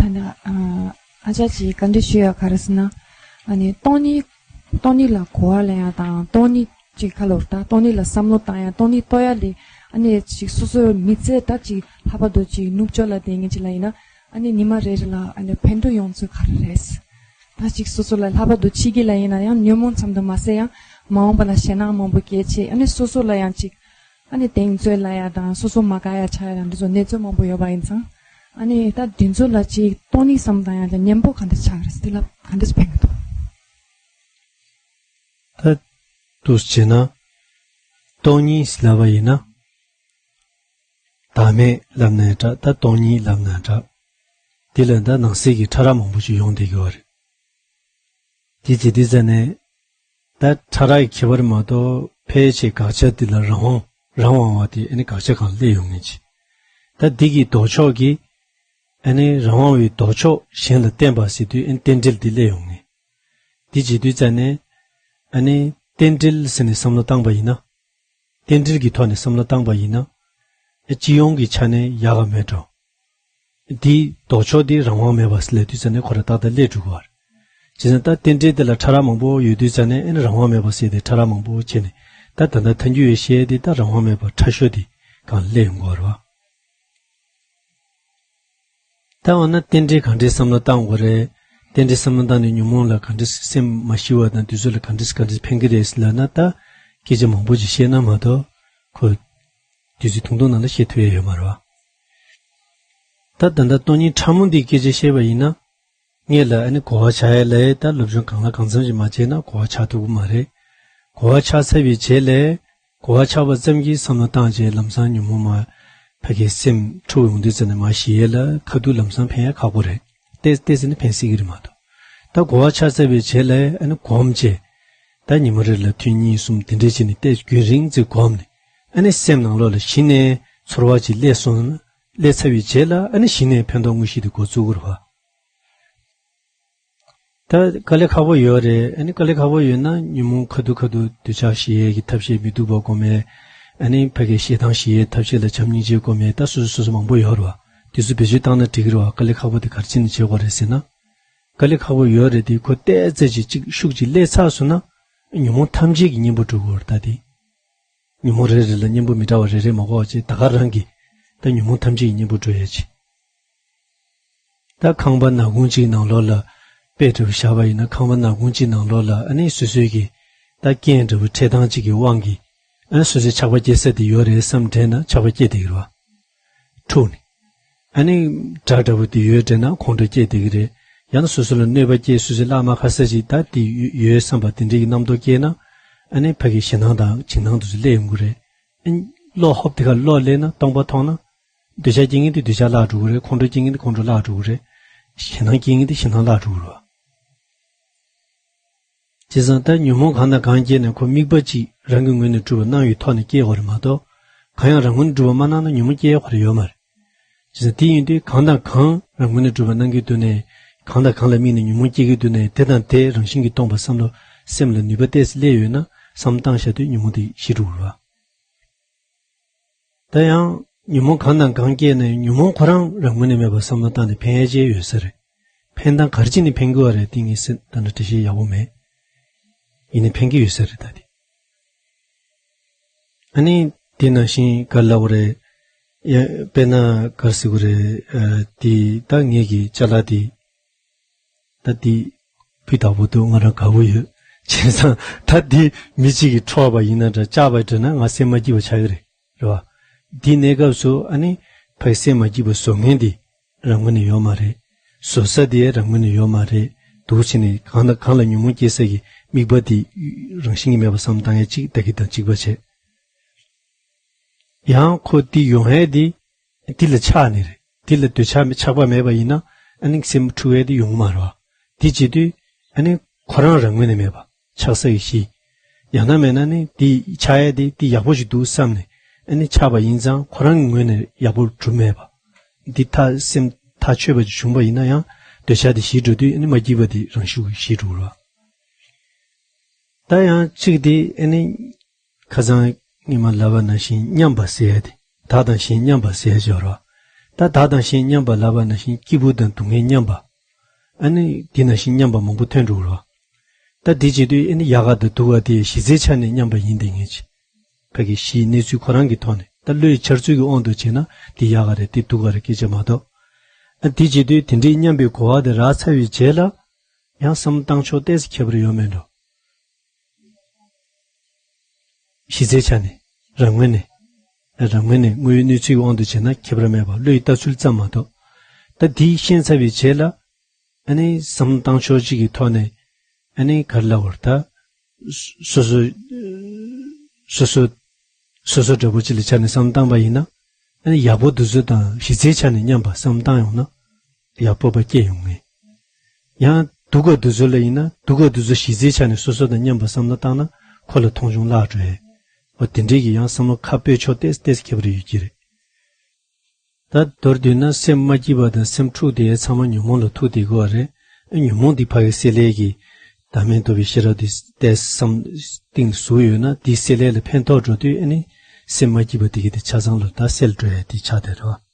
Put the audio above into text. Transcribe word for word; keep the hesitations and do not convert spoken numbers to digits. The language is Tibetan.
ད་ནི་ཨ་ཨ་ཅག་ཅིག་བཀའ་འདྲི་ཞུ་ཡ་ག་རེ་ཟེར་ན། ཨ་ནི་སྟོང་ཉིད་སྟོང་ཉིད་ལ་གོ་བ་ལེན་ཡ་དང་སྟོང་ཉིད་ཅིག་ཁ་ལོར་ད་སྟོང་ཉིད་ལ་བསམ་བློ་བཏང་ཡ་སྟོང་ཉིད་རྟོགས་ཡ་ལས་ཨ་ནི་ཅིག་སོ་སོའི་མི་ཚེ་ད་ཅིག་ལྷག་པར་དུ་ཅིག་ནུབ་ཕྱོགས་ལ་བསྡད་མཁན་ཅིག་ལ་ཡིན་ན་ཨ་ནི་ཉི་མ་རེ་རེ་ལ་ཨ་ནི་ཕན་ཐོགས་ཡོང་ཚུལ་ག་རེ་རེད། ད་ཅིག་སོ་སོ་ལ་ལྷག་པར་དུ་ཕྱི་རྒྱལ་ལ་ཡིན་ན་ཡང་ཉོན་མོངས་ཙམ་དུ་མ་ཟད་ཡང་མ་འོངས་པ་ལ་ཞེད་སྣང་མང་པོ་སྐྱེ་ཆེད་ཨ་ནི་སོ་སོ་ལ་ཡང་ཅིག་ཨ་ནི་གདེང་ཚོད་ལ་ཡ་དང་སོ་སོ་མ་དགའ་ཡ་ཆགས་ཡ་དང་འདི་ཚོ་གནས་ཚུལ་མང་པོ་ཡོད་པ་ཡིན་ཙང་། ཨ་ནི་ད་འདི་ཚོ་ལ་ཅིག་སྟོང་ཉིད་བསམ་བཏང་ཡ་དང་གཉེན་པོ་ག་འདྲ་ཆགས་རེད་འདི་ལ་ག་འདྲ་ཕན་གི་འདུག་ད་འདུག་བྱས་ན། སྟོང་ཉིད་ལབ་པ་ཡིན་ན། བདག་མེད་ལབ་ན་འདྲ་ད་སྟོང་ཉིད་ལབ་ན་འདྲ། འདི་ལ་ད་ནང་གསེས་ཀྱི་ཕྲ་རགས་མང་པོ་ཞིག་ཡོང་བསྡད་ཀྱི་ཡོད་རེད། དེ་བྱེད་དུས་ཙ་ནས། ད་ཕྲ་རགས་ཀྱི་ཁྱད་པར་མ་གཏོགས་ཕལ་ཆེར་དགག་བྱ་འདི་ལ་རང་དབང་རང་དབང་བ་དེ་ཨ་ནི་དགག་བྱ་གང་སླེབས་ཡོང་ངེས་ཀྱི། ད་འདི་གི་ལྡོག་ཕྱོགས་ཀྱི་ཨ་ནི་རང་དབང་བའི་ལྡོག་ཕྱོགས་གཞན་ལ་བརྟེན་པ་ཟེར་དུས་ཨ་ནི་རྟེན་འབྲེལ་འདི་སླེབས་ཡོང་ངེས། འདི་བྱེད་དུས་ཙ་ནས་ཨ་ནི་རྟེན་འབྲེལ་ཟེར་ནས་བསམ་བློ་བཏང་པ་ཡིན་ན། རྟེན་འབྲེལ་གྱི་ཐོག་ནས་བསམ་བློ་བཏང་པ་ཡིན་ན། སྤྱི་ཡོངས་ཀྱི་ཆ་ནས་ཡག་ག་མེད་འགྲོ། འདིའི་ལྡོག་ཕྱོགས་འདི་རང་དབང་མེད་པ་ལབ་དུས་ཙ་ནས་ཁོ་རང་ཏག་ཏག་སླེབས་འགྲོ་གི་ཡོད་རེད། བྱས་ཙང་ད་རྟེན་འབྲེལ་འདི་ལ་ཕྲ་རགས་མང་པོ་ཡོད་དུས་ཙ་ནས་ཨ་ནི་རང་དབང་མེད་པ་ཟེར་ཏེ་ཕྲ་རགས་མང་པོ་བྱས་ནས་ད་ད་ལྟ་ཐལ་འགྱུར་ཡོད་བཤད་དེ་ད་རང་དབང་མེད་པ་ཕྲ་ཤོས་དེ་གང་སླེབས་ཡོང་གི་ཡོད་རེད་བ། ད་འོ་ན་རྟེན་འབྲེལ་གང་འདྲའི་བསམ་བློ་བཏང་དགོས་རེད། རྟེན་འབྲེལ་བསམ་བློ་བཏང་ནས་ཉོན་མོངས་ལ་གང་འདྲ་སེམས་མ་ཞི་བ་དང་དེ་ཚོ་ལ་གང་འདྲ་གང་འདྲ་ཕན་གྱི་རེད་ལབ་ན་ད་སྐད་ཆ་མང་པོ་ཅིག་བཤད་ན་མ་གཏོགས་ཁོ་དུས་ཚོད་ཐུང་ཐུང་ནང་ལ་བཤད་ཐུབ་ཡ་ཡོད་མ་རེད་བ། ད་ད་ལྟ་སྟོང་ཉིད་ཕྲ་མོ་འདིའི་སྐད་ཆ་བཤད་པ་ཡིན་ན། སྔོན་ལ་ཨ་ནི་གོ་བ་ཆགས་ཡ་ལ་ད་སློབ་སྦྱོང་གང་ལ་གང་འཚམ་ཞིག་མ་བྱས་ན་གོ་བ་ཆགས་ཐུབ་ཀྱི་མ་རེད། གོ་བ་ཆགས་ཚར་བའི་རྗེས་ལ། གོ་བ་ཆགས་པ་ཙམ་གྱིས་བསམ་བློ་བཏང་རྗེས་ལམ་སང་ཉོན་མོངས་མ། ཕ་གིའི་སེམས་འཁྲུག་ཡོང་དུས་ཙམ་ནས་མ་ཞི་ཡས་ལ་ཁ་ཐུག་ལམ་སང་ཕན་ཡ་ཁག་པོ་རེད། ཏོག་ཙམ་ནི་ཕན་སྲིད་ཀྱི་རེད་མ་གཏོགས། ད་གོ་བ་ཆགས་ཚར་བའི་རྗེས་ལ་ཨ་ནི་སྒོམ་བྱས། ད་ཉི་མ་རེ་ལ་ཐུན་གཉིས་གསུམ་དེ་འདྲས་བྱས་ནས་ཏོག་ཙམ་རྒྱུན་རིང་ཙམ་སྒོམ་ནས་ཨ་ནི་སེམས་ནང་ལོགས་ལ་གཞི་ནས་ཚོར་བ་ཅིག་སླེབས་སོང་ན་སླེབས་ཚར་བའི་རྗེས་ལ་ཨ་ནི་གཞི་ནས་ཕན་ཐོགས་དངོས་གཞི་དེ་འགོ་བཙུགས་དགོས་རེད་བ། ད་དཀའ་ལས་ཁག་པོ་ཡོད་རེད། ཨ་ནི་དཀའ་ལས་ཁག་པོ་ཡོད་ན་ཉོན་མོངས་ཁ་ཐུག་ཁ་ཐུག་འདོད་ཆགས་ཞི་ཡས་ཀྱི་ཐབས་ཤེས་མི་སྡུག་པ་སྒོམ་ཡས། ཨ་ནི་ཕ་གིའི་ཞེ་སྡང་ཞི་ཡས་ཐབས་ཤེས་ལ་བྱམས་སྙིང་རྗེ་སྒོམ་ཡས་ད་སོ་སོ་སོ་སོ་མང་པོ་ཡོད་རེད་བ། དེ་ཚོ་བེད་སྤྱོད་བཏང་ན་འགྲིག་གི་རེད་བ། དཀའ་ལས་ཁག་པོ་དེ་ག་རེ་བྱས་ནས་བྱེད་དགོས་རེད་ཟེར་ན། དཀའ་ལས་ཁག་པོ་ཡོད་རེད་དེ་ཁོ་ཏོག་ཙམ་ཅིག་ཅིག་ཤུགས་ཅིག་སླེབས་ཚར་སོང་ན། ཉོན་མོངས་ཐམས་ཅད་ཀྱི་གཉེན་པོ་འགྲོ་གི་ཡོད་རེད་ད་དེ། ཉོན་མོངས་རེ་རེ་ལ་གཉེན་པོ་མི་འདྲ་བ་རེ་རེ་མ་གོ་བ་བྱས་ད་ག་རང་གིས་ད་ཉོན་མོངས་ཐམས་ཅད་ཀྱི་གཉེན་པོ་འགྲོ་ཡས་བྱས། ད་ཁང་པ་ནག་ཁུང་གཅིག་ནང་ལོགས་ལ་དཔེ་འདྲ་བོ་བཞག་པ་ཡིན་ན་ཁང་པ་ནག་ཁུང་གཅིག་ནང་ལོགས་ལ་ཨ་ནི་སོ་སོའི་གི་ད་རྐྱེན་འདྲ་བོ་འཕྲད་སྟངས་གཅིག་གི་དབང་གིས་ཨ་ནི་སོ་སོའི་ཆགས་པ་སྐྱེ་ས་དེ་ཡོད་རེད་བསམ་དྲན་ན་ཆགས་པ་སྐྱེ་བསྡད་ཀྱི་རེད་བ། འཁྲུགས་ནས། ཨ་ནི་དགྲ་འདྲ་བོ་དེ་ཡོད་དྲན་ན་ཁོང་ཁྲོ་སྐྱེ་བསྡད་ཀྱི་རེད། ཡང་ན་སོ་སོ་ལ་གནོད་པ་སྐྱེལ་སོ་སོའི་བླ་མ་ཁ་ས་ཅིག་ད་དེ་ཡོད་བསམ་པ་དེ་འདྲའི་གི་རྣམ་རྟོག་སྐྱེས་ན་ཨ་ནི་ཕ་གི་ཞེད་སྣང་དང་འཇིགས་སྣང་དེ་ཚོ་སླེབས་ཡོང་གི་རེད། ཨ་ནི་བློ་ཧོབ་དེ་ག་བློ་སླེབས་ན་སྟོང་པ་མཐོང་ན། འདོད་ཆགས་སྐྱེ་མཁན་དེ་འདོད་ཆགས་བརླག་འགྲོ་གི་རེད། ཁོང་ཁྲོ་སྐྱེ་མཁན་དེ་ཁོང་ཁྲོ་བརླག་འགྲོ་གི་རེད། ཞེད་སྣང་སྐྱེ་མཁན་དེ་ཞེད་སྣང་བརླག་འགྲོ་གི་རེད་བ། བྱས་ཙང་ད་ཉོན་མོངས་གང་དང་གང་སྐྱེས་ནས་ཁོ་དམིགས་པ་གཅིག་རང་གི་ངོས་ནས་གྲུབ་པ་སྣང་བའི་ཐོག་ནས་སྐྱེ་དགོས་རེད་མ་གཏོགས། གང་ཡང་རང་ངོས་ནས་གྲུབ་པ་མ་སྣང་ན་ཉོན་མོངས་སྐྱེ་དགོས་རེད་ཡོད་མ་རེད། བྱས་ཙང་དེ་ཡིན་དུས་གང་དང་གང་རང་ངོས་ནས་གྲུབ་པ་སྣང་གི་འདུག་ནས། གང་དང་གང་ལ་དམིགས་ནས་ཉོན་མོངས་སྐྱེ་གི་འདུག་ནས་དེ་དང་དེ་རང་བཞིན་གྱིས་སྟོང་པ་བསམ་བློ་སེམས་ལ་ནུས་པ་ཏོག་ཙམ་སླེབས་ཡོད་ན་བསམ་བློ་བཏང་བཞག་དུས་ཉོན་མོངས་དེ་ཞི་འགྲོ་གི་རེད་བ། ད་ཡང་ཉོན་མོངས་གང་དང་གང་སྐྱེས་ནས་ཉོན་མོངས་ཁོ་རང་རང་ངོས་ནས་མེད་པར་བསམ་བློ་བཏང་ནས་ཕན་ཡས་ཅིག་ཡོད་ས་རེད། ཕན་སྟངས་ག་རེ་བྱས་ནས་ཕན་གྱི་ཡོད་རེད་དེ་ངས་ད་ལྟ་འགྲེལ་བཤད་ཡག་པོ་མེད། ཡིན་ནའི་ཕན་གྱི་ཡོད་ས་རེད་ད་དེ། ཨ་ནི་དེ་ནང་བཞིན་ག་རེ་ལབ་དགོས་རེད། ཡ་དཔེར་ན་ག་རེ་ཟེར་དགོས་རེད། ཨ་དེ་ད་ངེད་ཀྱི་ཅ་ལག་དེ། ད་འདི་སྤུས་དག་པོ་འདུག་ང་རང་དགའ་པོ་ཡོད། བྱས་ཙང་ད་འདི་མི་གཅིག་གིས་འཕྲོག་པ་ཡིན་ན་འདྲ་བཅག་པ་འདྲ་ན་ང་སེམས་མ་སྐྱིད་པ་ཆགས་ཀྱི་རེད། རེད་བ། འདི་གནས་སྐབས་སུ་ཨ་ནི་ཕ་གི་སེམས་མ་སྐྱིད་པ་བཟོ་མཁན་འདི་རང་ངོས་ནས་ཡོད་མ་རེད། བཟོ་ས་འདི་རང་ངོས་ནས་ཡོད་མ་རེད། འདུག་བྱས་ནས་གང་ལ་གང་ལ་ཉོན་མོངས་སྐྱེ་ས་ཀྱི་དམིགས་པ་འདི་རང་བཞིན་གྱིས་མེད་པ་བསམ་བཏང་ཡ་གཅིག་ད་གི་དང་གཅིག་པ་བྱས། ཡང་ཁོ་འདི་ཡོང་ཡས་འདི། འདི་ལ་ཆགས་ནི་རེད། འདི་ལ་འདོད་ཆགས་མེད་ཆགས་པ་མེད་པ་ཡིན་ན་ཨ་ནི་སེམས་འཁྲུག་ཡས་འདི་ཡོང་གི་མ་རེད་བ། འདི་བྱེད་དུས་ཨ་ནི་ཁོ་རང་རང་ངོས་ནས་མེད་པ་ཆགས་ས་ཡི་གཞི། ཡང་ན་མེད་ན་ནི་འདི་ཆགས་ཡས་འདི་འདི་ཡག་པོ་ཞིག་འདུག་བསམ་ནས་ཨ་ནི་ཆགས་པ་ཡིན་ཙང་ཁོ་རང་གི་ངོས་ནས་ཡག་པོ་གྲུབ་མེད་པ། འདི་ཐག་སེམས་ཐག་ཆོད་པ་ཅིག་བྱུང་པ་ཡིན་ན་ཡང་འདོད་ཆགས་འདི་ཞི་འགྲོ་དུས་ཨ་ནི་མ་སྐྱིད་པ་འདི་རང་ཤུགས་ཞི་འགྲོ་གི་རེད་བ། ད་ཡང་གཅིག་དེ་ཨ་ནི་ཁ་སང་ཉི་མ་ལབ་པ་ནང་བཞིན་མཉམ་པ་ཟེར་ཡ་དེ་བདག་དང་གཞན་མཉམ་པ་ཟེར་ཡ་ཅིག་ཡོད་རེད་བ། ད་བདག་དང་གཞན་མཉམ་པ་ལབ་པ་ནང་བཞིན་སྐྱིད་པོ་དང་སྡུག་བསྔལ་མཉམ་པ། ཨ་ནི་དེ་ནང་བཞིན་མཉམ་པ་མང་པོ་ཐོན་འགྲོ་གི་རེད་བ། ད་དེ་བྱེད་དུས་ཨ་ནི་ཡག་ག་དང་སྡུག་ག་དེ་གཞི་རྩའི་ཆ་ནས་མཉམ་པ་ཡིན་དེ་ངེས་ཅི། ཕ་གི་གཞིའི་གནས་ཚུལ་ཁོ་རང་གི་ཐོག་ནས་ད་བློའི་འཆར་ཚུལ་གྱི་དབང་དུ་བྱས་ན་དེ་ཡག་ག་རེད་དེ་སྡུག་ག་རེད་སྐད་ཆ་མ་གཏོགས། ཨ་དེ་བྱེད་དུས་དེ་འདྲའི་མཉམ་པའི་གོ་བ་དེ་རག་ཚར་བའི་རྗེས་ལ། ཡང་བསམ་བློ་བཏང་ཕྱོགས་ཏོག་ཙམ་ཁྱད་པར་ཡོད་མེད་འགྲོ། གཞི་རྩའི་ཆ་ནས། རང་ངོས་ནས། རང་ངོས་ནས་དངོས་ཡོད་གནས་ཚུལ་གྱི་དབང་དུ་བྱས་ན་ཁྱད་པར་མེད་པ་བློ་ཡི་ལྟ་ཚུལ་ཙམ་མ་གཏོགས། ད་དེ་ཤེས་ཚར་བའི་རྗེས་ལ། ཨ་ནི་བསམ་བློ་བཏང་ཕྱོགས་གཅིག་གི་ཐོག་ནས། ཨ་ནི་ག་རེ་ལབ་དགོས་རེད་ད། སོ་སོ། སོ་སོ། སོ་སོ་འདྲ་པོ་ཅིག་ལ་ཆ་ནས་བསམ་བློ་བཏང་པ་ཡིན་ན། ཨ་ནི་ཡག་པོ་འདི་ཚོ་དང་གཞི་རྩའི་ཆ་ནས་མཉམ་པ་བསམ་བློ་བཏང་ཡོང་ན། ཡག་པོ་པ་སྐྱེ་ཡོང་ངེས། ཡང་སྡུག་ག་འདི་ཚོ་ལ་ཡིན་ན་སྡུག་ག་འདི་ཚོ་གཞི་རྩའི་ཆ་ནས་སོ་སོ་དང་མཉམ་པ་བསམ་བློ་བཏང་ན་ཁོ་ལ་མཐོང་ཆུང་བརླག་འགྲོ་ཡས། འོ་དེ་འདྲའི་གི་ཡང་བསམ་བློ་ཁ་སྤོས་ཕྱོགས་ཏོག་ཙམ་ཁྱད་པར་ཡོད་ཀྱི་རེད། ད་མདོར་བསྡུས་ན་སེམས་མ་སྐྱིད་པ་དང་སེམས་འཁྲུགས་དེ་ཚང་མ་ཉོན་མོངས་ལ་ཐུག་བསྡད་དགོས་པ་རེད། ཨ་ཉོན་མོངས་འདི་ཕ་གི་བསྲེ་ལྷད་ཀྱི་བདག་མེད་རྟོགས་པའི་ཤེས་རབ་འདི་ཏོག་ཙམ་གཏིང་ལ་ཟུག་ཡོད་ན་འདི་བསྲེ་ལྷད་ལ་ཕན་ཐོགས་འགྲོ་དུས་ཨ་ནི་སེམས་མ་སྐྱིད་པ་དེ་གི་དེ་ཆ་ཚང་ལ་ད་སེལ་འགྲོ་ཡ་དེ་ཆགས་བསྡད་རེད་བ།